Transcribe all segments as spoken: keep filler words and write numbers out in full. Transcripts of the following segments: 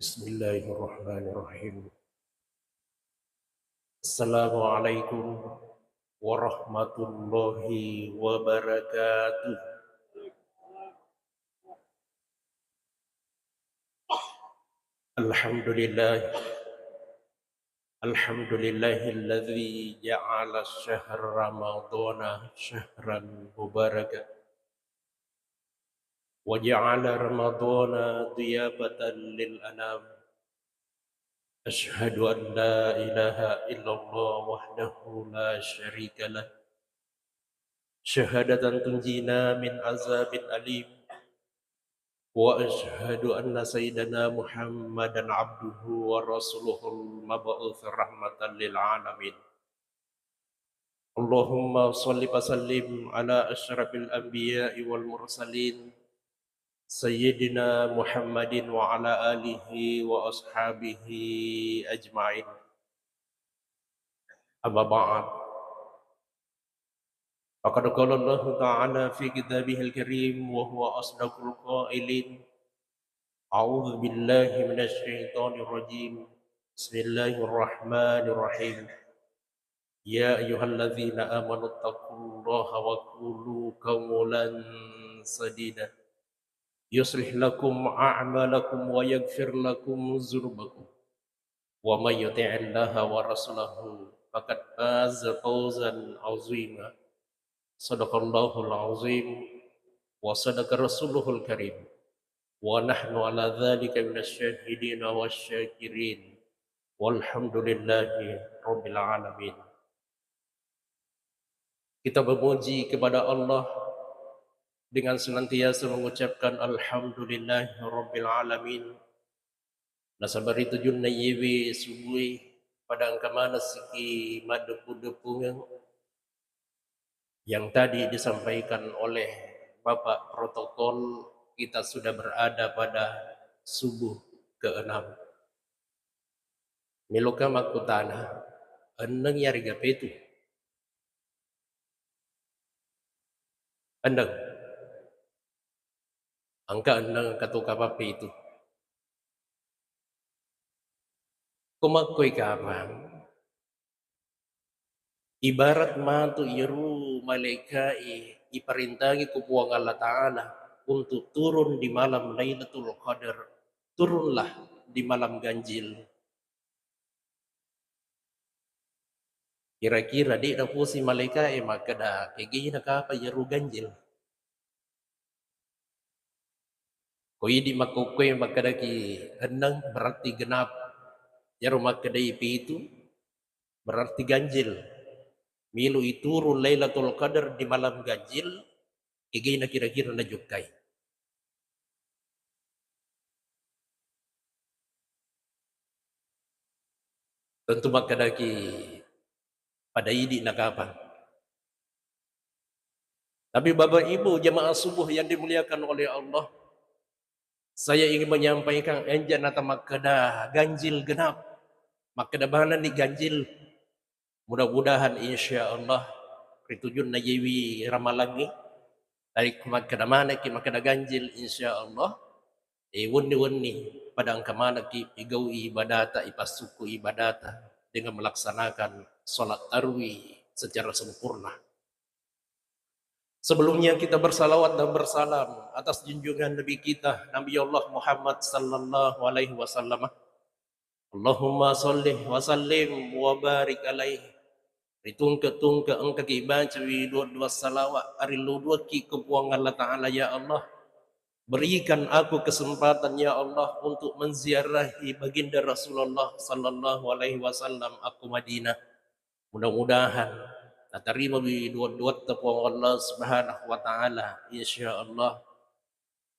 Bismillahirrahmanirrahim. Assalamualaikum warahmatullahi wabarakatuh. Alhamdulillah. Alhamdulillahilladzi ja'ala syahra Ramadhana syahran mubaraka. Wa ja'ala Ramadhana dhiyafatan lil anam. Asyhadu an la ilaha illallah wahdahu la syarika lah. Syahadatan tunjina min azabin alim. Wa asyhadu anna sayyidana Muhammadan abduhu wa rasuluhul mab'uts rahmatan lil alamin. Allahumma shalli wa sallim ala asyrafil anbiya'i wal mursalin, sayyidina Muhammadin wa ala alihi wa ashabihi ajma'in. Amma ba'd. Faqad qala Allahu ta'ala fi kitabihil karim wa huwa asdaqul qailin. A'udzu billahi minasy syaithanir rajim. Bismillahirrahmanirrahim. Ya ayyuhalladzina amanu taqullaha wa qulu qawlan sadida. Yuslih lakum a'malakum wa yaghfir lakum dzunubakum. Wa may yuti'illaha wa rasulahu faqad faza fawzan 'azima. Sadaqallahul 'azim wa sadaqa rasuluhul karim. Wa nahnu ala dzalika minasy syahidina wasy syakirin. Walhamdulillahi rabbil alamin. Kita memuji kepada Allah dengan senantiasa mengucapkan alhamdulillahi rabbil alamin. Nasaba ri tujunna iyewe subue pada engka manessiki maddeppu-deppungeng yang tadi disampaikan oleh Bapak Protokol, kita sudah berada pada subuh keenam. Meloka makkutana, enneng yarega petu? Enneng. Engka enneng, engka tu kapang petu. Ko makkoi kapang, ibarat matu iyaro malaika'e iparentangi ku Puang Allah Ta'ala untuk turun di malam Lailatul Qadar, turunlah di malam ganjil. Kira-kira de' napusi malaika'e makkeda, kegina kapang iyaro ganjil? Ko idi makkokkoe makkedaki enneng, berarti genap. Iyaro makkedai pitu, berarti ganjil. Milu iturun Lailatul Qadar di malam ganjil, kegina kira-kira najokkai. Tentu makkedaki pada idi nakapang. Tapi Bapak Ibu jemaah subuh yang dimuliakan oleh Allah, saya ingin menyampaikan, enja nata makkeda ganjil genap, makkeda manenni ganjil. Mudah-mudahan insya Allah ri tujunna iyewe ramalangnge, narekko makkeda manekki makkeda ganjil, insya Allah, eh, wenni-wenni pada engka manekki pigau'i ibadata, ipassukku ibadata dengan melaksanakan salat tarwih secara sempurna. Sebelumnya kita bersalawat dan bersalam atas junjungan Nabi kita, Nabi Allah Muhammad sallallahu alaihi wasallam. Allahumma shalli wa sallim wa barik alaihi. Ritungke-tungke engkaki bacawi dua-dua salawat, arilluduakki ke Puang Allah Ta'ala, ya Allah. Berikan aku kesempatan, ya Allah, untuk menziarahi baginda Rasulullah sallallahu alaihi wasallam aku Madinah. Mudah-mudahan natarima wi dua-duatta Puang Allah Subhanahu wa Ta'ala, insya Allah.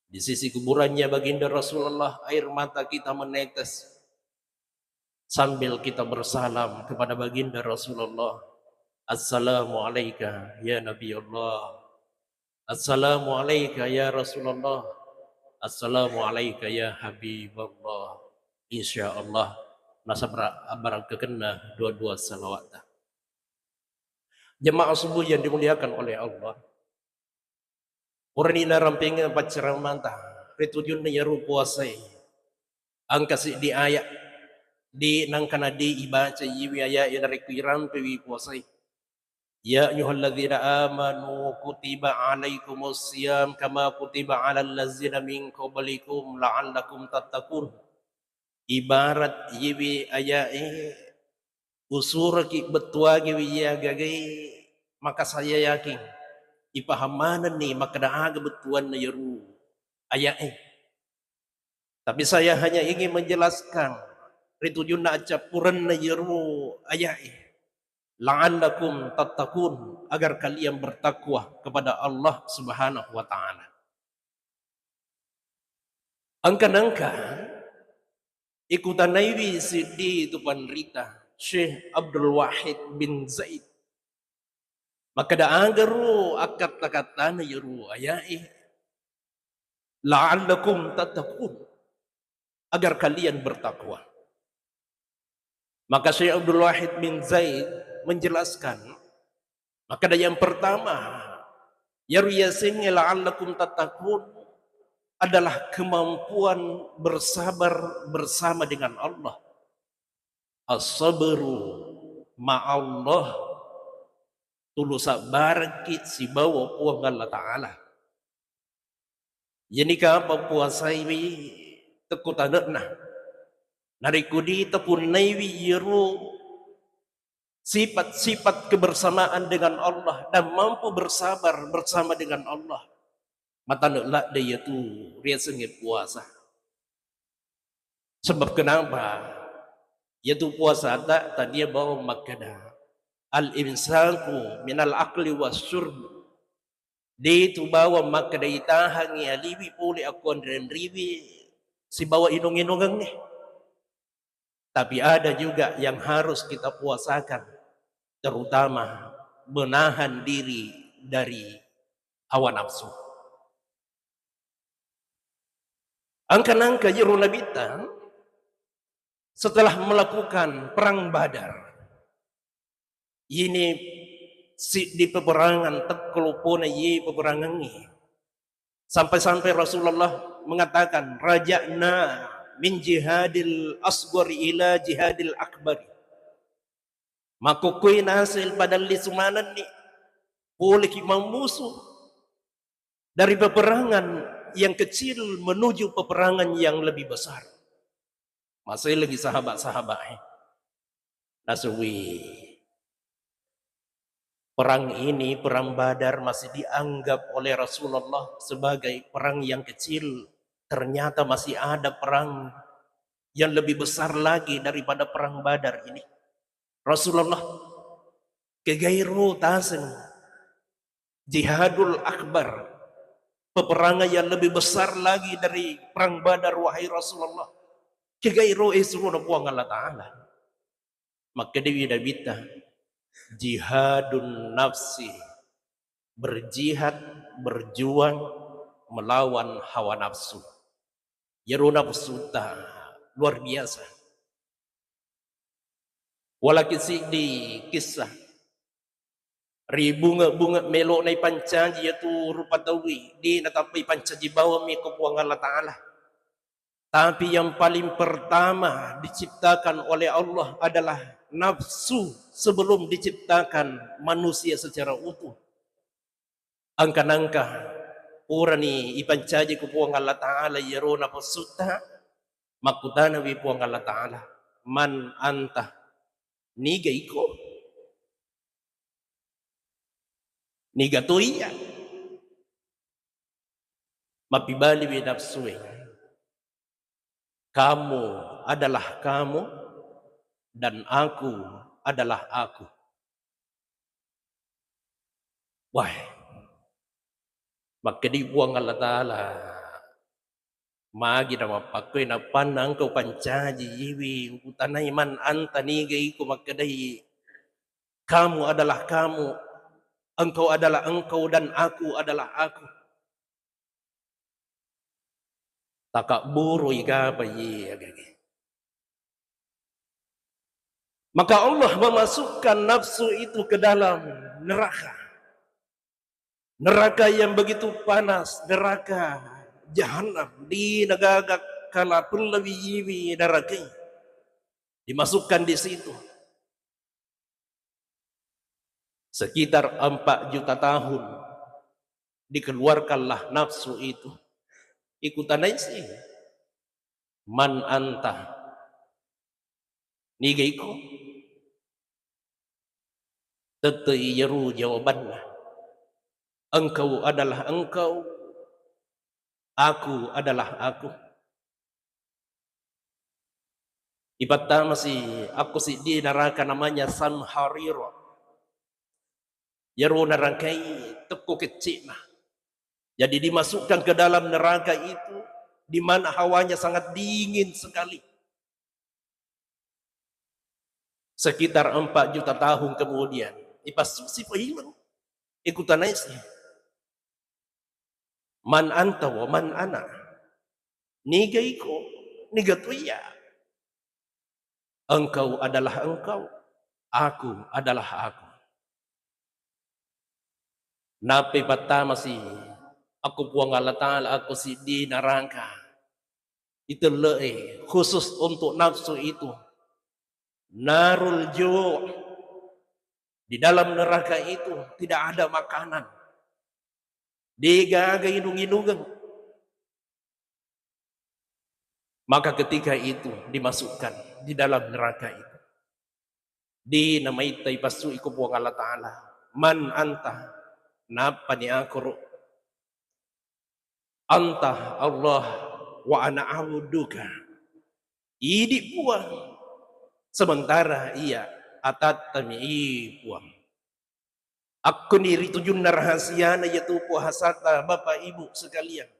Di sisi kuburannya baginda Rasulullah, air mata kita menetes sambil kita bersalam kepada baginda Rasulullah. Assalamu alaika ya Nabi Allah. Assalamu alaika ya Rasulullah. Assalamu alaika ya Habiballah. Insya Allah, nasabra-, abarakkakenna dua-dua salawatta. Jemaah subuh yang dimuliakan oleh Allah, purani narampengeng pacceramata ri tujunna iyaro puasae, Engka siddi ayat di nangkana di ibaca iwi ayat e narekko irampewi puasai. Ya ayyuhalladzina amanu kutiba alaikumus siyam kama kutiba alal ladzina min qablikum la'allakum tattaqun. Ibarat iwi ayat e usuraki bettuagewi iya gagai makasaya yakin. Ipaham manenni makkeda aga bettuanna yeru ayat e. Tapi saya hanya ingin menjelaskan ri tujunna accappurenna yeru ayat e. La'allakum tattaqun, agar kalian bertakwa kepada Allah Subhanahu wa Ta'ala. Engka nangka ikutanaiwi siddi tu panrita Syekh Abdul Wahid bin Zaid. Makkeda aga ro akkatta-kattana yeru ayat e, la'allakum tattaqun, agar kalian bertakwa. Maka Syekh Abdul Wahid bin Zaid menjelaskan, makkeda yang pertama, yeru yasengnge la'allakum tattaqun adalah kemampuan bersabar bersama dengan Allah. As-sabru ma'allah, tulu sabbarekki sibawa Puang Allah Ta'ala. Iyani kapang puasaiwi tekko tane'na. Narekko ditapunnaiwi iyaro sifat-sifat kebersamaan dengan Allah dan mampu bersabar bersama dengan Allah, matane ladde iyatu riasengnge puasa. Sebab kenapa? Iyatu puasata tania bawang makkeda, al-imsaku minal akli wasyurb. Detu bawang makkeda itahangngi aliwi pole akko anre-anriwi sibawa inung-inungengnge. Tapi ada juga yang harus kita puasakan, terutama menahan diri dari hawa nafsu. Engka nangka iyaro Nabitta setelah melakukan perang Badar. Ini siddi peperangan tekko lopona iye peperangangnge. Sampai-sampai Rasulullah mengatakan, "Raja'na min jihadil asghar ila jihadil akbar." Makkukkui naseng pada lisu manenni, poleki mammusu dari peperangan yang kecil menuju peperangan yang lebih besar. Masih lagi sahabat-sahabat, eh. Nasui. Perang ini, perang Badar, masih dianggap oleh Rasulullah sebagai perang yang kecil. Ternyata masih ada perang yang lebih besar lagi daripada perang Badar ini. Rasulullah, kegairo taseng jihadul akbar, peperangan yang lebih besar lagi dari perang Badar, wahai Rasulullah. Kegairo e surona Puang Allah Ta'ala. Makkedawi Nabitta, jihadun nafsi, berjihad, berjuang melawan hawa nafsu. Iyaro nafsuta luar biasa. Walaki siddi kissah. Ri bunge-bunge melo'na ipancaji iyatu rupa tauwe, de' natappa ipancaji bawammi ko Puang Allah Ta'ala. Tapi yang paling pertama diciptakan oleh Allah adalah nafsu sebelum diciptakan manusia secara utuh. Engka nangka purani ipancaji ku Puang Allah Ta'ala iyaro nafsutta, makkutanawi Puang Allah Ta'ala, "Man anta?" Niga iko? Niga to iya? Mappibaliwi nafsue, "Kamu adalah kamu, dan aku adalah aku." Wah, makkedi Puang Allah Ta'ala, magi namappakkoi nappanna engkau pancaji iwi, utanai, "Man anta?" Niga iko makkedai, "Kamu adalah kamu, engkau adalah engkau, dan aku adalah aku." Takabburoi kapa iye agage. Maka Allah memasukkan nafsu itu ke dalam neraka. Neraka yang begitu panas, neraka Jahannam, di negaga kala pella wiyiwi narakai. Dimasukkan di situ. Sekitar empat juta tahun dikeluarkanlah nafsu itu. Ikutanaisi, "Man anta?" Niga iko? Tette iyaro jawabanna. Engkau adalah engkau, aku adalah aku. Ipattamasi akko siddi naraka namanya Samharira. Iyaro narakai tekko kecce'na. Jadi dimasukkan ke dalam neraka itu, di mana hawanya sangat dingin sekali. Sekitar empat juta tahun kemudian, ipassusi paimeng, ikutanaisi. "Man anta wa man ana?" Niga iko, niga tu iya? Engkau adalah engkau, aku adalah aku. Nappai pattamasi akko Puang Allah Ta'ala, akko siddi naraka itelle'e khusus untuk nafsu itu. Narul ju'. Di dalam neraka itu tidak ada makanan. Degaga inung-inungeng. Maka ketika itu dimasukkan di dalam neraka itu. Di namaitta ipassu'i ko Puang Allah Ta'ala. "Man anta?" Nappani akkoro, "Anta Allah wa ana abduka." Idi Puang, sementara iya atattami i Puang. Akkoni ritujunna rahasiana iyatu puasata, Bapak Ibu sekalian.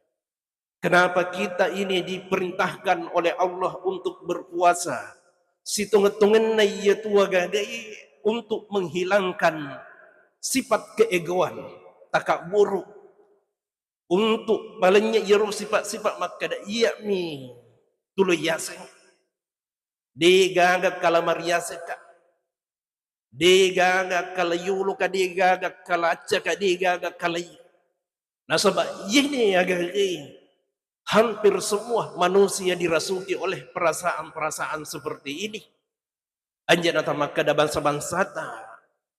Kenapa kita ini diperintahkan oleh Allah untuk berpuasa? Sitongeng-tongenna iyatu agagai untuk menghilangkan sifat keegoan, takaburu, untuk palennye iyaro sifat-sifat makkeda, "Iyami tulo yaseng." Degaga kala mariasekka. Degaga kala yoloka, degaga kala accaka, degaga kala iya. Nasaba iyene agagai hampir semua manusia dirasuki oleh perasaan-perasaan seperti ini. Anja nata makkeda bangsa-bangsata,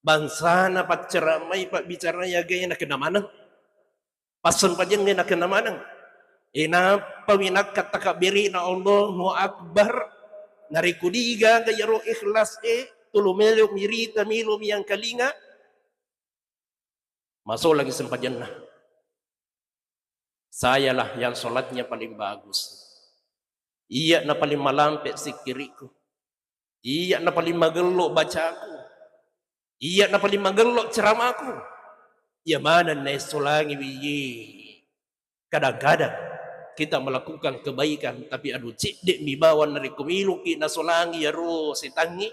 bangsana pacceramai, pabbicarai agae nakenna maneng. Passempajangnge nakenna maneng. E, nappa winakka takabberina Allahu Akbar. Narekko digaga iyaro ikhlas e, tulu melo mirita, melo miangkalinga, masolangi sempajanna. Sayalah yang sholatnya paling bagus. Iya na paling malampe sikkiriku. Iya na paling magello bacaku. Iya na paling magello ceramaku. Iya maneng naessolangi wiye. Kadang-kadang kita melakukan kebaikan, tapi adu cedde mi bawang narekko miluki nasolangi iyaro setangngi,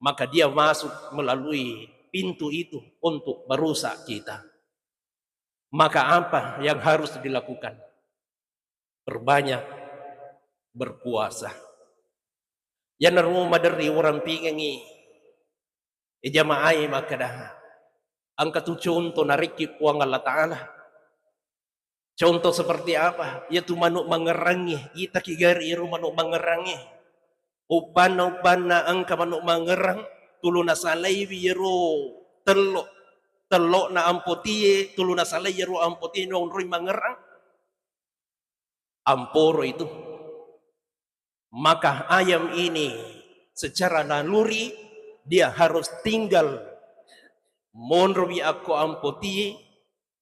maka dia masuk melalui pintu itu untuk merusak kita. Maka apa yang harus dilakukan? Perbanyak berpuasa. Iyanaro maderri urampingengi, e, jamaah e makkeda, engka tu contoh narekki Puang Allah Ta'ala. Contoh seperti apa? Iyatu manuk mangerrangnge, itaki gari iyaro manuk mangerrangnge. Uppanna, uppanna engka manuk mangerrang, tulu nasalaiwi iyaro tello, tellona ampotie, tulu nasalai iyaro ampotie naonroi mangerrang. Amporo itu. Maka ayam ini secara naluri dia harus tinggal monrowi akko ampotie,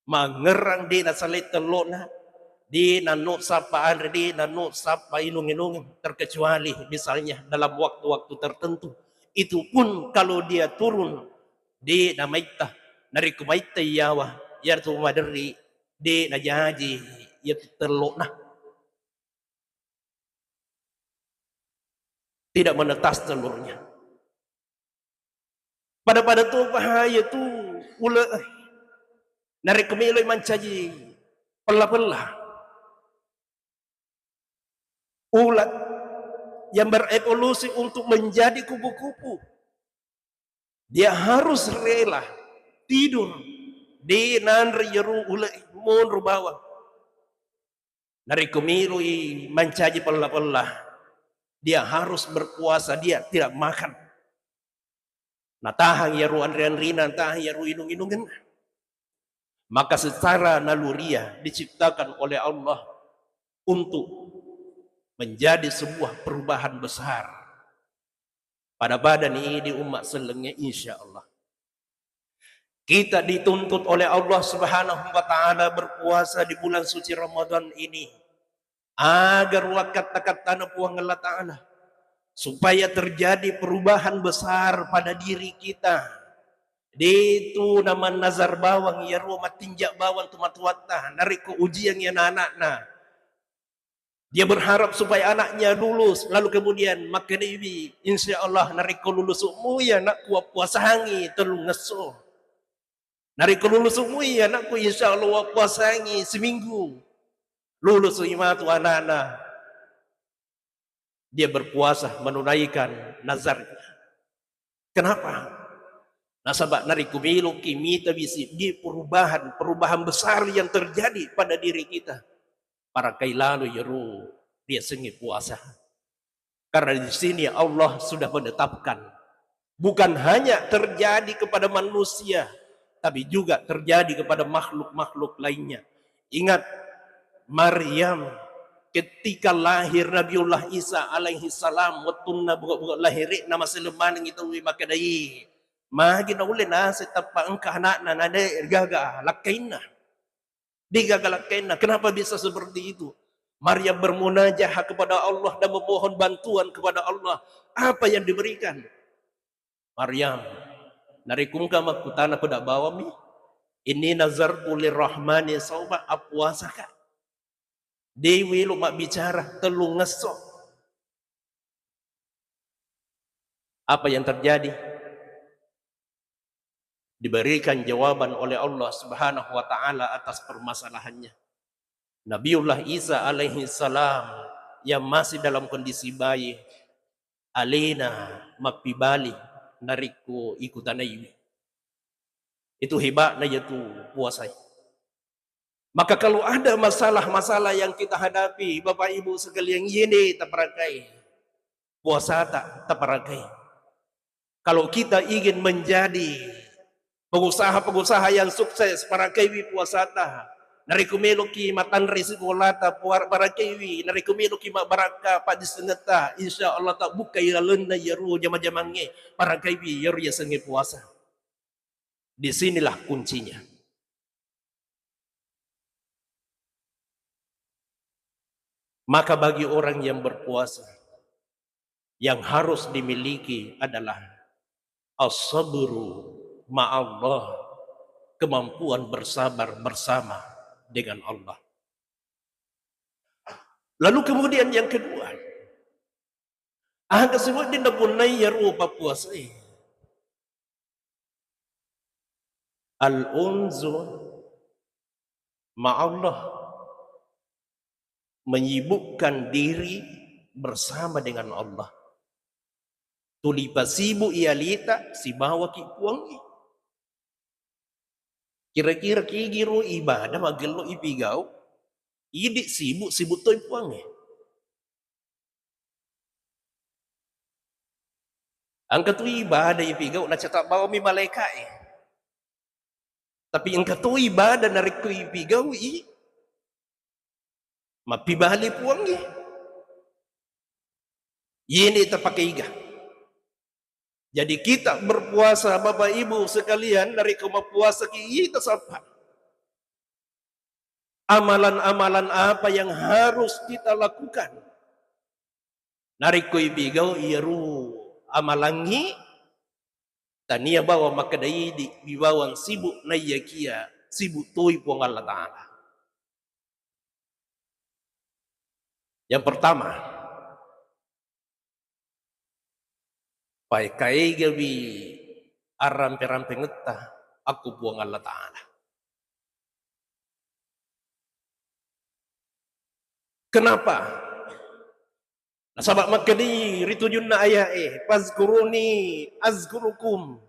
mangerrang, de nasalai tellona, de nanno sappa anre, de nanno sappa inung-inung, terkecuali misalnya dalam waktu-waktu tertentu. Itu pun kalau dia turun, de namaitta. Narekko maitta iyawa, iyatu maderri, de najaji iyatu tellona. Tidak menetas telurnya. Pada-pada tu bahaya tu ule. Narekko meloi mancaji pella-pella, ulat yang berevolusi untuk menjadi kupu-kupu, dia harus rela tidur, de nanre iyaro ule, monro bawang. Narekko meloi mancaji pella-pella, dia harus berpuasa, dia tidak makan. Natahang iyaro anre-anrena, natahang iyaro inung-inungenna. Maka secara naluriah diciptakan oleh Allah untuk menjadi sebuah perubahan besar pada badan ini, umat sellengnge, insya Allah. Kita dituntut oleh Allah Subhanahu wa Ta'ala berpuasa di bulan suci Ramadan ini agar wakkatta-kattana Puang Allah Ta'ala, supaya terjadi perubahan besar pada diri kita. Detu namannazar bawang iyaro, mattinja bawang tu matuatta, narekko ujiangngi anak-anakna, dia berharap supaya anaknya lulus, lalu kemudian makkedaiwi, "Insya Allah narekko lulus umui anakku, wappuasangi tellungngesso. Narekko lulus umui anakku, insya Allah wappuasangi seminggu." Lulus matu anakna, dia berpuasa, menunaikan nazarnya. Kenapa? Nasaba narekko meloki mita bisi di perubahan, perubahan besar yang terjadi pada diri kita, parakai lalo iyaro riasengnge puasa. Karena di sini Allah sudah menetapkan, bukan hanya terjadi kepada manusia, tapi juga terjadi kepada makhluk-makhluk lainnya. Ingat, Maryam, ketika lahir Nabiullah Isa alaihi salam, wettunna buka-buka lahirna, maseleng manengngi tauwe makkedai, "Magi naulle naseng tappa engka anakna, na de gaga lakkainna?" Degaga lakkainna. Kenapa bisa seperti itu? Maryam bermunajah kepada Allah dan memohon bantuan kepada Allah. Apa yang diberikan? "Maryam, narekko engka makkutana, peda bawammi. Inni nazartu lirrahmani sauma, appuasaka. De uwelo mabbicara tellungngesso." Apa yang terjadi? Diberikan jawaban oleh Allah Subhanahu wa Ta'ala atas permasalahannya. Nabiullah Isa alaihi salam yang masih dalam kondisi bayi, alena mappibali narekko ikutanaiwi. Itu hebatna iyatu puasai. Maka kalau ada masalah-masalah yang kita hadapi, Bapak Ibu sekalian, iyene taparakai puasata, taparakai. Kalau kita ingin menjadi pengusaha-pengusaha yang sukses, parakaiwi puasata. Narekko meloki matanre sikolata, puar-, parakaiwi. Narekko meloki mabbarakka paddissengetta, insya Allah tabukkai lalenna iyaro jama-jamangnge, parakaiwi iyaro yasengnge puasa. Di sinilah kuncinya. Maka bagi orang yang berpuasa, yang harus dimiliki adalah as-sabru ma'allah, kemampuan bersabar bersama dengan Allah. Lalu kemudian yang kedua, aga siwedding napunnai iyaro pappuasae? Al-unsu ma'allah, menyibukkan diri bersama dengan Allah. Tuli pasibu'i alita sibawaki Puangnge. Kira-kira kigiro ibadah magello ipigau, idi sibuk, sibuk toi Puangnge. Engka tu ibadah ipigau, nacata bawammi malaika'e. Tapi engka tu ibadah narekko ipigau'i, mappibali Puangnge. Iyene tapakaiga. Jadi kita berpuasa, Bapak Ibu sekalian, narekko mappuasaki, ita sappa amalan-amalan apa yang harus kita lakukan. Narekko ipigau iyaro amalangngi, tania bawang makkeda idi, ibawang sibuk, naiyakia sibuk toi Puang Allah Ta'ala. Yang pertama, paekaegawi arrampe-rampengetta akku Puang Allah Ta'ala. Kenapa? Nasaba makkedi ri tujunna aya'e, "Fazkuruni azkurukum."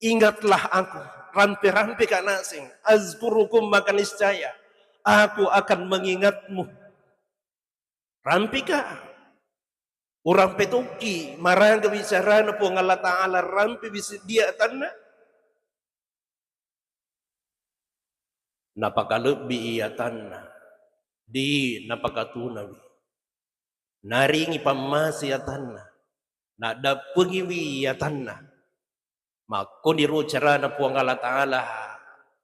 Ingatlah aku, rampe-rampeka naseng, azkurukum, maka niscaya aku akan mengingatmu. Rampika. Urampe tokki, maraga bicarana Puang Allah Ta'ala, rampe bi seddie atanna. Napakalebbi i atanna, di napakatunawi. Naringi pammase atanna, naddappengiwi atanna. Makkoniro carana Puang Allah Ta'ala,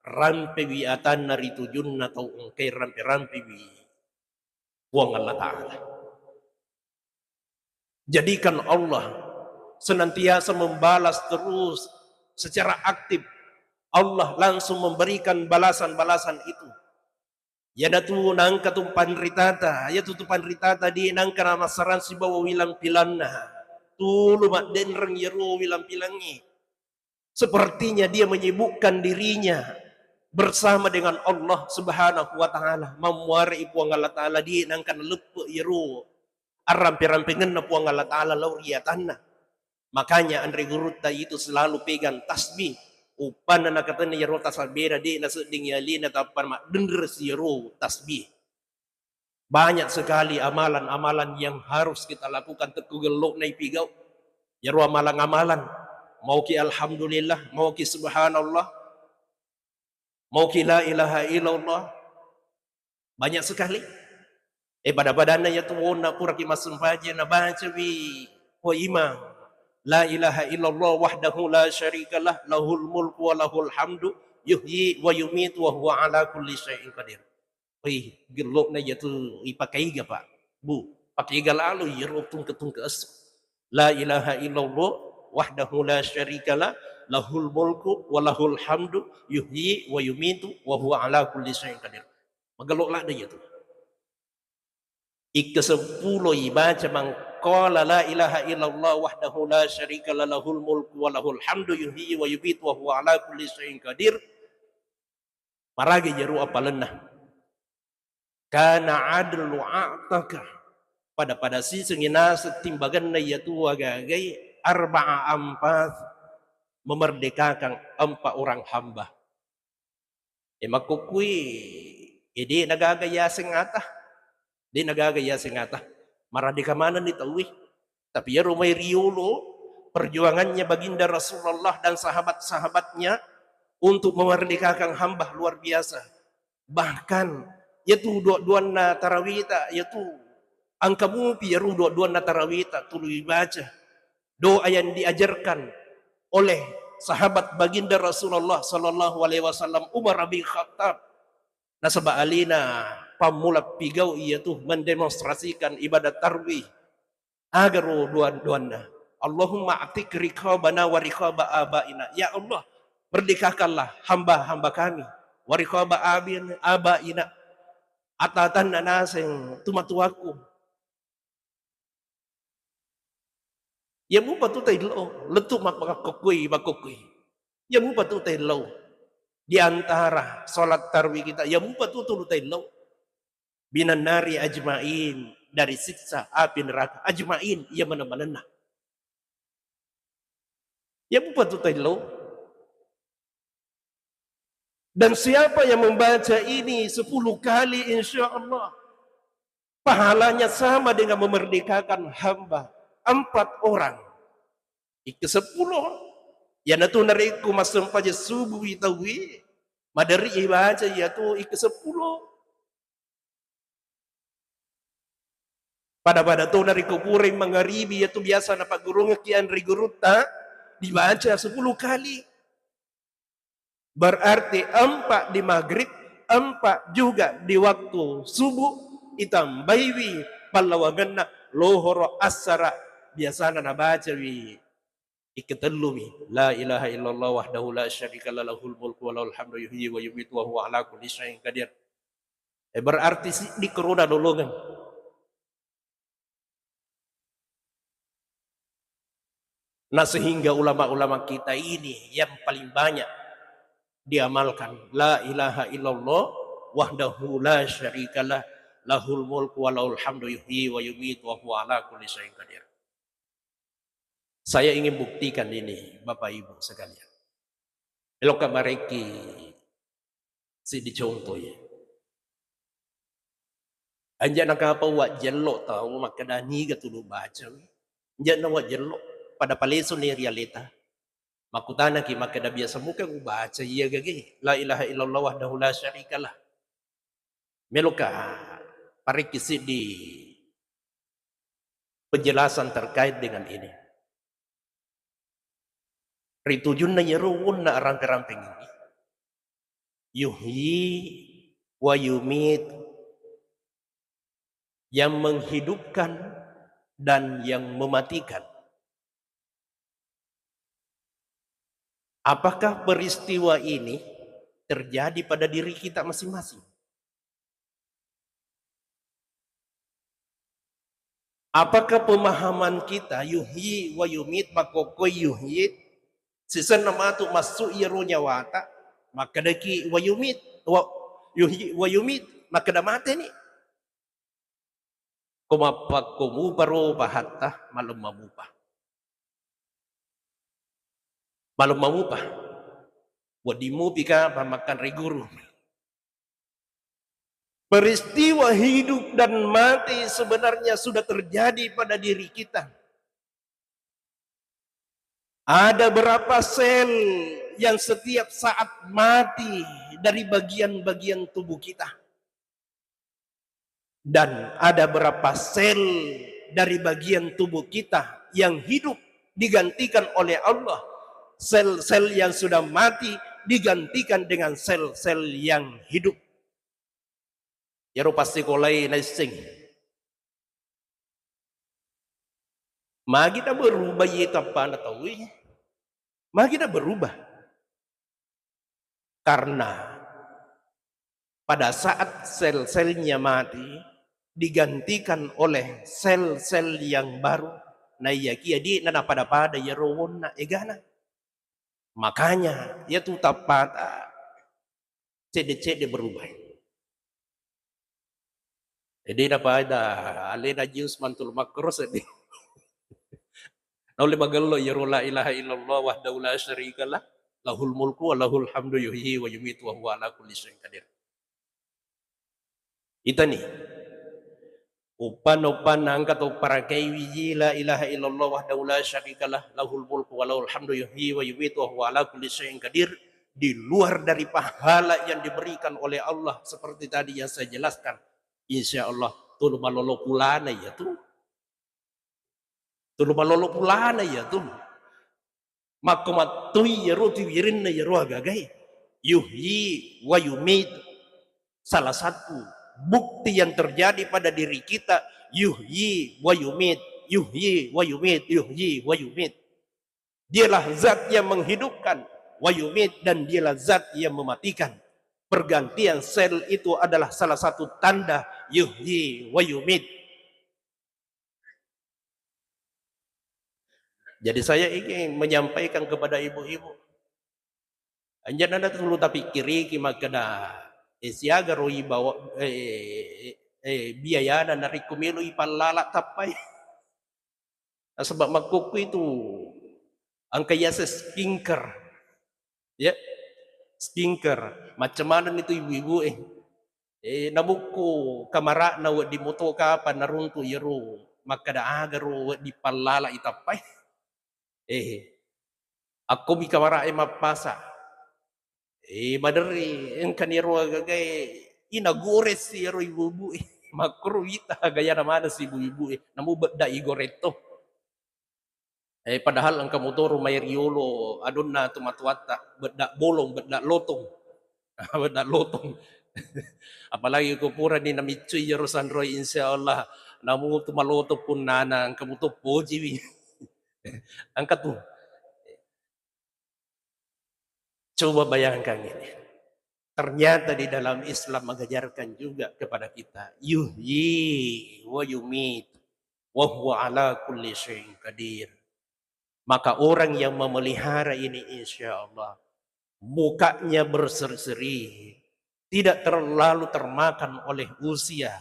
rampewi atanna ri tujunna tau engkai rampe-rampewi Puang Allah Ta'ala. Jadikan Allah senantiasa membalas terus secara aktif. Allah langsung memberikan balasan-balasan itu. Iyanatu nangka tu panritata, iyatu tu panritata di nangka namassarang sibawa wilang pilanna. Tulu maddenreng iyaro wilang pilangnge. Sepertinya dia menyibukkan dirinya bersama dengan Allah Subhanahu wa Ta'ala. Mammuarai Puang Allah Ta'ala di nangka naleppe iyaro arrampe-rampengenna Puang Allah Ta'ala lao ri atanna. Makanya anre gurutta itu selalu pegang tasbih. Uppanna nakatenni iyaro tasabbena, de nasedding alena tappa maddenre si iyaro tasbih. Banyak sekali amalan-amalan yang harus kita lakukan, tekku gello'na ipigau. Iyaro amalan-amalan. Mauki alhamdulillah, mauki subhanallah, mauki la ilaha illallah. Banyak sekali. Eh, pada-padanna iyatu onna puraki massempajang nabacawi ko imang, la ilaha illallah wahdahu la syarikalah, lahul mulku wa lahul hamdu, yuhyi wa yumitu wa huwa ala kulli syai'in qadir. Wih, gello'na iyatu ipakaiga, Pak. Bu, pakaiga lalo iyaro tungke-tungke esso. La ilaha illallah wahdahu la syarikalah, lahul mulku wa lahul hamdu, yuhyi wa yumitu wa huwa ala kulli syai'in qadir. Magello ladde iyatu. Ikkeseppulo ibaca, man qala la ilaha illallah wahdahu la syarikalah, lahul mulku wa lahul hamdu, yuhyi wa yumitu wa huwa ala kulli syai'in qadir. Maraga iyaro apalenna. Kana adlu a'taka. Pada-pada sisengngi naseng timbangenna iyatu agagai arba'a ampas, memerdekakan empat orang hamba. E, makkukkui, e, de nagaga yaseng ata. De nagaga yaseng ata. Maradeka manenni tauwe. Tapi iyaro mai riyolo perjuangannya baginda Rasulullah dan sahabat-sahabatnya untuk memerdekakan hamba luar biasa. Bahkan iyatu dua-duanna tarawita, iyatu engka mupi iyaro dua-duanna tarawita tulu ibaca. Doa yang diajarkan oleh sahabat baginda Rasulullah sallallahu alaihi wasallam, Umar bin Khattab. Nasaba alena pammula pigau iyatu mendemonstrasikan ibadah tarwih. Agaro dua-duanna. Allahumma atik riqabana wa riqaba abaina. Ya Allah, merdekakanlah hamba-hamba kami. Wa riqaba abin-, abaina. Ata-atanna naseng tumatuakku. Iya mupa tu taillau, lettu mappakkokkoi, makkokkoi. Iya mupa tu taillau. Di antara salat tarwih kita, iya mupa tu tulu taillau. Minannari ajmain, dari siksa api neraka ajmain, iya maneng-manenna. Iya mupa tu taillau. Dan siapa yang membaca ini sepuluh kali, insya Allah pahalanya sama dengan memerdekakan hamba empat orang. Ikkeseppulo, iyanatu narekko massempajang subuh i tauwe, maderi ibaca iyatu ikkeseppulo. Pada-pada to narekko purai mangaribi, iyatu biasa napaggurungekki anre gurutta, dibaca sepuluh kali. Berarti empat di maghrib, empat juga di waktu subuh, itambaiwi pallawangenna lohoro, assara, biasana nabacawi ikketellumi, la ilaha illallah wahdahu la syarikalah, lahul mulku wa lahul hamdu, yuhyi wa yumitu wa huwa ala kulli syai'in qadir. Eh, berarti siddi korona lolongeng. Nah, sehingga ulama-ulama kita ini yang paling banyak diamalkan, la ilaha illallah wahdahu la syarikalah, lahul mulku wa lahul hamdu, yuhyi wa yumitu wa huwa ala kulli syai'in qadir. Saya ingin buktikan ini, Bapak Ibu sekalian. Elokka marekki siddi contoh, ya. Anja nakapa wajjello tau makkeda niga tulu baca. Anja na wajjello pada palesuni ri aleta. Makkutanaki makkeda biasa muka ubaca iya gage. La ilaha illallah wahdahu la syarikalah. Meloka parikki siddi penjelasan terkait dengan ini. Ri tujunna iyaro wonna arampe-rampeng ini, yuhyi wa yumit, yang menghidupkan dan yang mematikan. Apakah peristiwa ini terjadi pada diri kita masing-masing? Apakah pemahaman kita yuhyi wa yumit, makkokkoe yuhyi, sisenna matu massu iyaro nyawata, makkedaki wa yumit, wa, yuhyi wa yumit, makkeda mateni. Ko mappakko mupa ro pahatta, malemma mupa. Malemma mupa. Wedding mupi ka pammakkanre guru. Peristiwa hidup dan mati sebenarnya sudah terjadi pada diri kita. Ada berapa sel yang setiap saat mati dari bagian-bagian tubuh kita? Dan ada berapa sel dari bagian tubuh kita yang hidup digantikan oleh Allah? Sel-sel yang sudah mati digantikan dengan sel-sel yang hidup. Iyaro passikolai naisseng. Magi naberubah iye tappana tauwe? Magi naberubah? Karena pada saat sel-selnya mati, digantikan oleh sel-sel yang baru, naiyakiya de'na napada-pada iyaro wonna egana. Makanya, iyatu tappata cedde-cedde berubah. Jadi, napada alena Jius mantul makkoro seddi. Naulle magello iyaro la ilaha illallah wahdahu la syarikalah, lahul mulku wa lahul hamdu yuhyi wa yumitu wa huwa ala kulli syai'in qadir. Itani. Uppanna-uppanna engka to parakai wiji la ilaha illallah wahdahu la syarikalah, lahul mulku wa lahul hamdu yuhyi wa yumitu wa huwa ala kulli syai'in qadir, di luar dari pahala yang diberikan oleh Allah seperti tadi yang saya jelaskan. Insya Allah, tulu malolo pulana iyatu. Tulu malolo pulana iyatu. Makko mattui iyaro tu wirinna iyaro agagae. Yuhyi wa yumit. Salah satu bukti yang terjadi pada diri kita, yuhyi wa yumit, yuhyi wa yumit, yuhyi wa yumit. Dialah zat yang menghidupkan, wa yumit, dan dialah zat yang mematikan. Pergantian sel itu adalah salah satu tanda yuhyi wa yumit. Jadi saya ingin menyampaikan kepada ibu-ibu, anjana tulu tapikkiriki makkeda, eh, siaga ro ibawa, eh, eh, eh, biayana narekko melo ipallala tappai. Nasaba makkukku itu engka yaseng skincare. Ya, skincare. Macam mana itu ibu-ibu, eh? Eh, namukku kamara'na wedding moto kapang naruntu iyaro makkeda aga ro wedding pallala itappai. Eh, akko mi kamara'e mappasa. Eh, maderri engkani ro agagae ina goreng si iyaro ibu-ibu, eh. Makkoro wita gayana maneng si ibu-ibu, eh. Namu bedda igoreng to. Eh, padahal engka motoro mai riolo adonna tomatoatta, bedda bolong, bedda lotong. Bedda lotong. Apalagi ko purani namiccui iyaro sanroi, insya Allah namu tu malotong punnana, engka muto pojiwi. Engka tu. Coba bayangkan ini. Ternyata di dalam Islam mengajarkan juga kepada kita, yuhyi wa yumit, wa huwa ala kulli syai'in qadir. Maka orang yang memelihara ini, insya Allah, mukanya berseri-seri, tidak terlalu termakan oleh usia.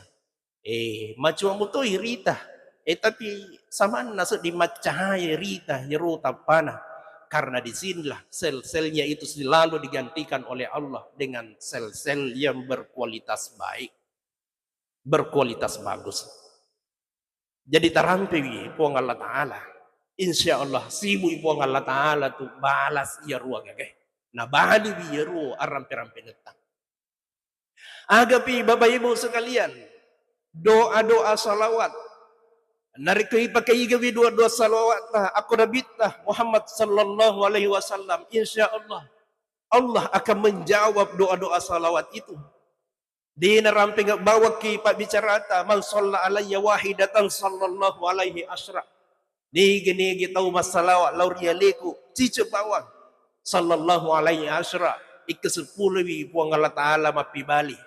Eh, macua mutoi rita. Eh, tapi samanna sedding maccahaya rita iyaro tappana. Karena di sinilah sel-selnya itu selalu digantikan oleh Allah dengan sel-sel yang berkualitas baik. berkualitas bagus. Jadi tarampewi Puang Allah Ta'ala. Insya Allah sibui Puang Allah Ta'ala tu balas iya ruwa gagae. Nabaliwi iya ruwa arampe-rampenetta. Agapi Bapak Ibu sekalian, doa-doa salawat. Narekko ipakaigawi doa-doa salawatta, akko Nabitta Muhammad sallallahu alaihi wasallam, insya Allah, Allah akan menjawab doa-doa salawat itu. Dena rampeng bawakki pabbicarata, "Man shalla alayya wahidatan sallallahu alaihi asyra." Nigi-nigi tau massalawat lao ri aleku, ciceng bawang. Sallallahu alaihi asyra, ikka seppulowi Puang Allah Ta'ala mappibali.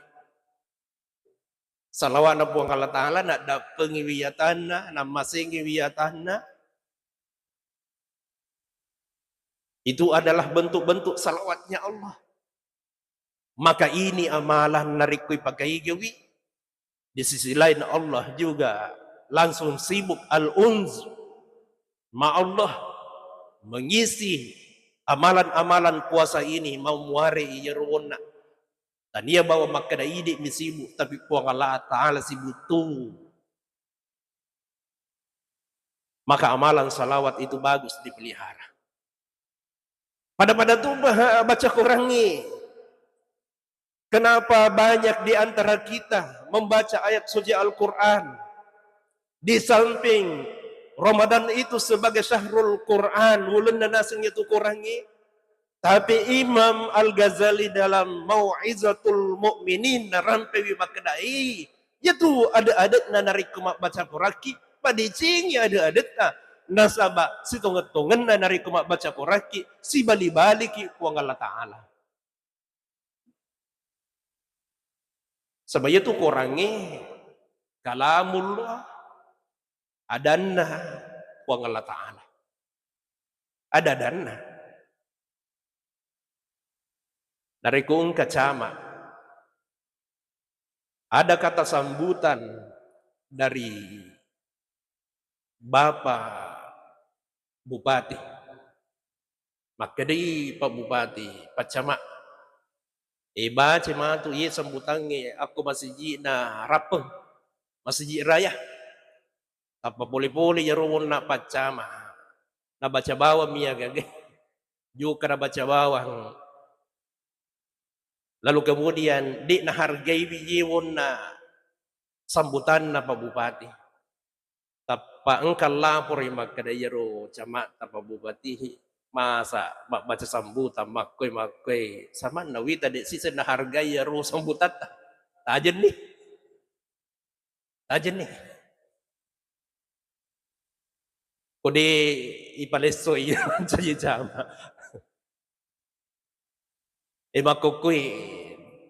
Salawatna Puang Allah Ta'ala, naddappengiwi atanna, nammasengiwi atanna. Itu adalah bentuk-bentuk salawatnya Allah. Maka ini amalan narekko ipakaigawi, di sisi lain Allah juga langsung sibuk al-unz ma Allah, mengisi amalan-amalan puasa ini mau muare iyaro wonna. Tania bawang makkeda idi mi sibuk, tapi Puang Allah Ta'ala sibuk tu. Maka amalan salawat itu bagus dipelihara. Pada-pada tu ba-, baca Qurangi. Kenapa banyak di antara kita membaca ayat suci Al-Quran? Di samping Ramadan itu sebagai syahrul Quran, wulenna naseng itu Qurangi, tapi Imam Al-Ghazali dalam Mau'izatul Mu'minin narampewi makkedai, iyatu ade-adetna narekko mabbaca Quranki, padecengi ade-adetta, nasaba sitongeng-tongenna narekko mabbaca Quranki, sibali-baliki Puang Allah Ta'ala. Saba iyatu Qurangnge kalamullah, adanna Puang Allah Ta'ala. Ada-adanna. Narekko engka camat, ada kata sambutan dari Bapak Bupati. Makkedai Pak Bupati, "Pak Camat, e, baca matu iye sambutangnge akko masiji'na Rappeng, Masijik Raya." Tappa pole-pole iyaro wonna Pak Camat, nabaca bawang mi aga-aga. Jokka nabaca bawang. Lalu kemudian, de' nahargaiwi iye wonna sambutanna Pak Bupati. Tappa engka lapori makkeda iyaro camatta Pak Bupati, masa mabbaca sambutan makkoi-makkoi, samanna wita de' siseng nahargai iyaro sambutatta. Tajenni. Tajenni. Ko de' ipalessoi mancaji camat. E, makkokkoi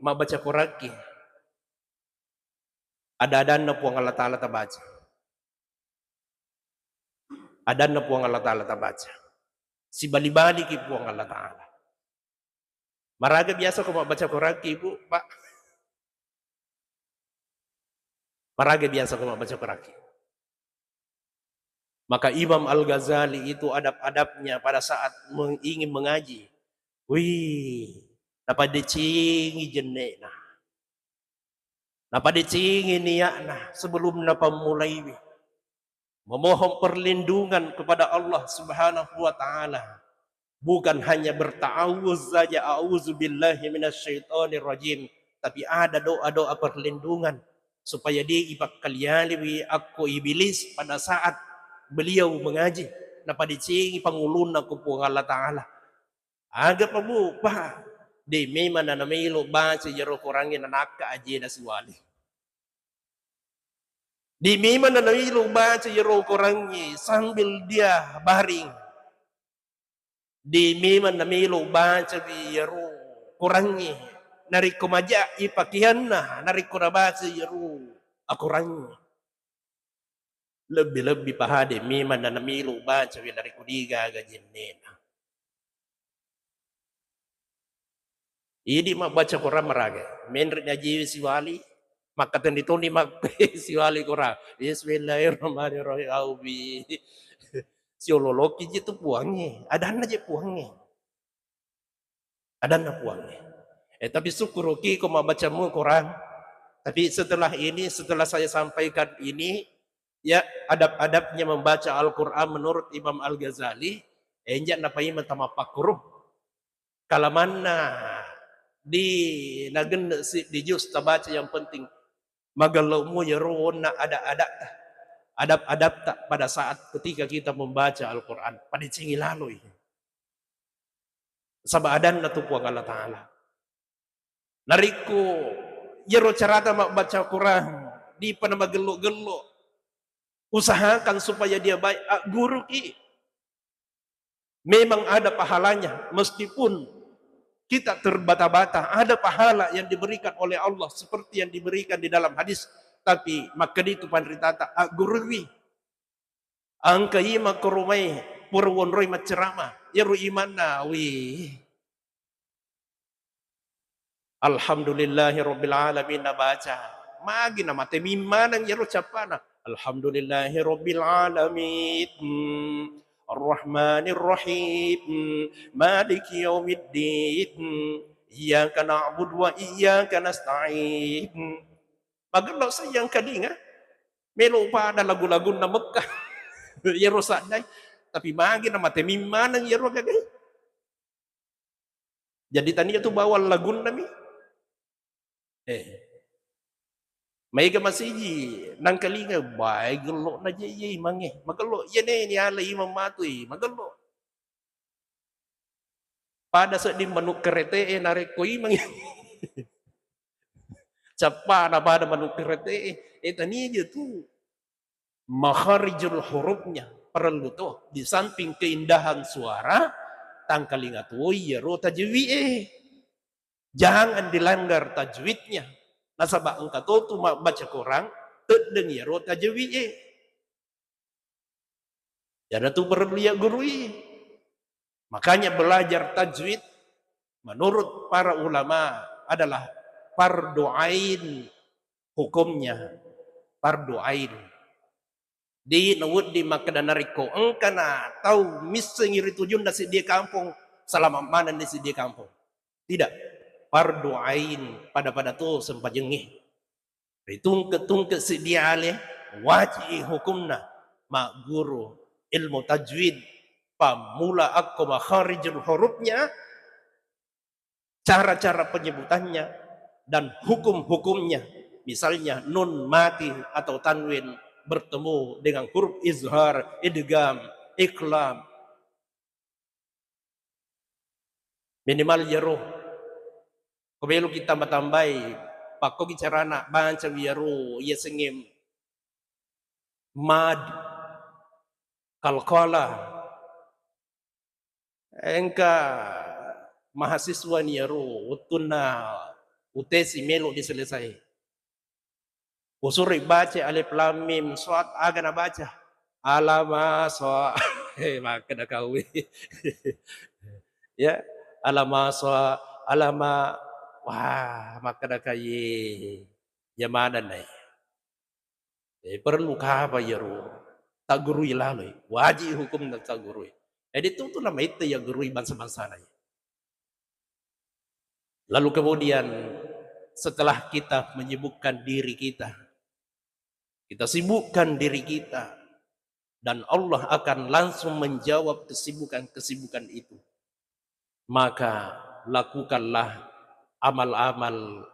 mabbaca Quranki. Ada-adanna Puang Allah Ta'ala tabaca. Adanna Puang Allah Ta'ala tabaca. Sibali-baliki Puang Allah Ta'ala. Maraga biasa ko mabbaca Quranki, Ibu, Pak? Maraga biasa ko mabbaca Quranki? Maka Imam Al-Ghazali itu adab-adabnya pada saat meng-, ingin mengaji. Wih, napadecengi jenne'na. Napadecengi niatna sebelum napammulaiwi. Memohon perlindungan kepada Allah Subhanahu wa Ta'ala. Bukan hanya berta'awuz saja, "A'udzubillahi minasyaitonirrajim," tapi ada doa-doa perlindungan supaya de' ipakkalialiwi akko iblis pada saat beliau mengaji, napadecengi pangulunna ko Puang Allah Ta'ala. Aga pa, Bu, Pak? De' memang nanamélo baca iyaro Korangnge nanakka ajéna siwali. De' memang nanamélo baca iyaro Korangnge sambil dia baring. De' memang namélo bacawi iyaro Korangnge narékko maja'i pakéyanna, narékko nabaca iyaro akorangnge. Lebbi-lebbi paha de' memang nanamélo bacawi narékko dé'gaga jenne'na. Idi' mabbaca Korang maraga, menre' najiwi siwali, makkatenni toni makkue siwali Korang. Bismillahirrahmanirrahim. Aubi. Siololoki je tu Puangnge, adanna je Puangnge. Adanna Puangnge. Eh, tapi sukkuruki ko mabbacamu Korang, Tapi setelah ini, setelah saya sampaikan ini, ya, adab-adabnya membaca Al-Quran menurut Imam Al-Ghazali, enja napaimeng tamapakkuru. Kalamanna di nagenne si di jus tabaca, yang penting magello'mu yero wonna ada-ada, adab-adabta pada saat ketika kita membaca Al-Quran. Padecengi laloi. Saba adanna tu Puang Allah Ta'ala. Narekko yero carata mabbaca Quran, dipa namagello-gello, usahakan supaya dia baik, agguruki. Memang ada pahalanya, meskipun kita terbata-bata, ada pahala yang diberikan oleh Allah seperti yang diberikan di dalam hadis. Tapi makkeda itu panritata, aggurui. Engka imang koromai pura wonroi maccerama, yero imanna, wih. Alhamdulillahirabbil alamin nabaca. Magi namate mimmaneng yero cappana. Alhamdulillahirabbil alamin. Arrahmanirrahim. Maliki yaumiddin. Iyyaka na'budu wa iyyaka nasta'in. Magello sayang kalinga. Melo pada lagu-lagunna Mekkah. Yero saddai. Tapi magi namate mimmaneng yero gagai. Jadi tania tu bawang lagunnami. Eh. Maega masiji nangkalinga, bae gello na je iye imangnge. Magello, iye ne ni ala imang matui, magello. Pada sedding manuk kerete e narekko imang. Cappana pada manuk kerete e. Eh, tania je tu. Makharijul hurufnya parellu to, di samping keindahan suara, tangkalinga toi iyaro tajwid e. Jangan dilanggar tajwidnya. Nasaba engka to tu mabbaca Quran, teddeng iyaro tajwid e. Iyanatu parellu iya gurui. Makanya belajar tajwid menurut para ulama adalah fardu ain hukumnya, fardu ain. Di nawedding makkeda narekko engkana tau missengi ri tujunna seddie kampong, salama manenni seddie kampong. Tidak, fardu ain, pada-pada to sempajengnge. Ritungke-tungke siddi ale, waji'i hukumna magguru ilmu tajwid, pammula akko makharijul hurufnya, cara-cara penyebutannya, dan hukum-hukumnya. Misalnya nun mati atau tanwin bertemu dengan huruf izhar, idgham, iqlab. Minimal iyaro. Ko meloki tamba-tambai, pakkogi carana baca iyaro, iya sengngem mad, qalqalah. Engka mahasiswa ni iyaro, wettunna U T S I melo diselesai. Usuroi baca alif lam mim sad, aga nabaca? Alama sa. Eh, makkeda kawe. Ya, alama sa, alama. Wah, makkeda kaye. Ya mana nai? Eh, perlu kapa iyaro? Taggurui laloi. Wajib hukumna taggurui. Jadi tu tu namaitta ya gurui bangsa-bangsana. Lalu kemudian setelah kita menyibukkan diri kita, kita sibukkan diri kita, dan Allah akan langsung menjawab kesibukan-kesibukan itu. Maka lakukanlah amal-amal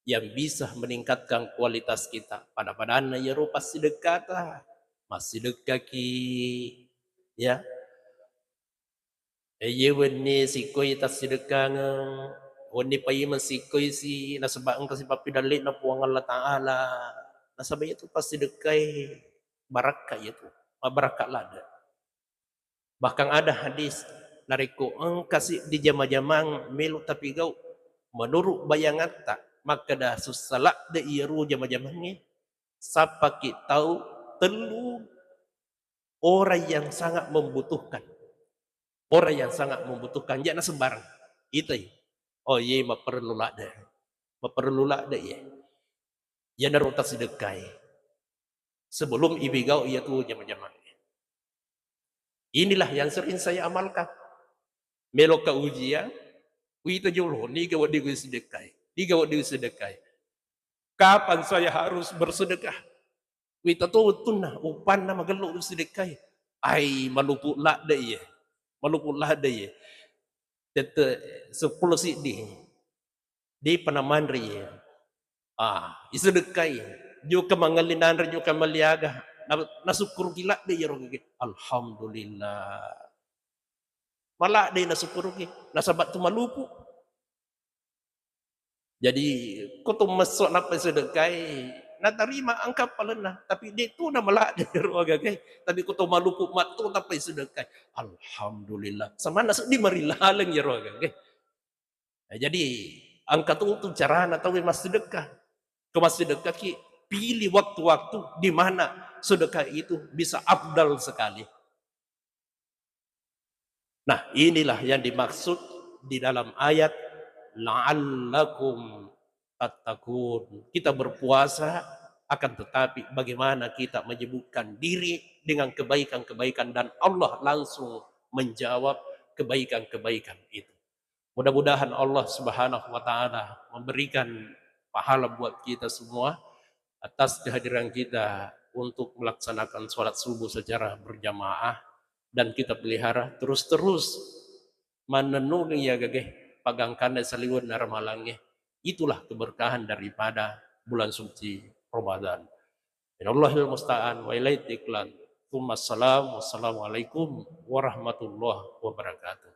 yang bisa meningkatkan kualitas kita. Pada-padanna iyaro passidekkata, massidekkaki, ya. Eh, iye wenni sikkoi tassidekkangeng, wenni paimeng sikkoi si, nasaba engka si pappidalle'na Puang Allah Ta'ala. Nasaba iyatu passidekkai barakka iyatu, mabbarakka ladde. Bahkan ada hadis, narekko engka siddi jama-jamang melo tapigau, menurut bayangatta, makkeda sussa ladde iyaro jama-jamangnge, sappaki tau tellu orang yang sangat membutuhkan. Orang yang sangat membutuhkan, jana sembarang. Itai. Oh, iye maperlu ladde. Maperlu ladde iye. Iyanaro tasidekkai. Sebelum ibigau iyatu jama-jamang. Inilah yang sering saya amalkan. Meloka ujian, wita jolo, niga wedding usidekkai. Niga wedding usidekkai. Kapan saya harus bersedekah? Wita to wettunna, uppanna magello sedekkai. Ai, malupu ladde iye. Malupu ladde iye. Tette seppulo siddi. Depa namanre iye. Ah, isedekkai. Jokka mangelli nanre, jokka melli aga. Na-, nasukkuruki ladde iyaro gage. Alhamdulillah. Maladde nasukkuruki. Nasaba tu malupu. Jadi, ko to messo nappa sedekkai, natarima engka palenna, tapi de tu na maladde iyaro agagai. Tapi ko to malupu matto nappa sedekkai. Alhamdulillah. Samanna seddi mari laleng iyaro agagai. Nah, jadi engka tu, tu carana tau massedekah. Ko massedekkaki, pilih waktu-waktu di mana sedekah itu bisa afdal sekali. Nah, inilah yang dimaksud di dalam ayat, "La'allakum tattaqun." Kita berpuasa, akan tetapi bagaimana kita menyibukkan diri dengan kebaikan-kebaikan dan Allah langsung menjawab kebaikan-kebaikan itu. Mudah-mudahan Allah Subhanahu wa Ta'ala memberikan pahala buat kita semua atas kehadiran kita untuk melaksanakan sholat subuh secara berjamaah, dan kita pelihara terus-terus manennungi iya gage pagangkanna saliwenna ramalangnge. Itulah keberkahan daripada bulan suci Ramadan. Minallahil musta'an wa ilaihi tiklan. Tsumma salam. Wassalamualaikum warahmatullahi wabarakatuh.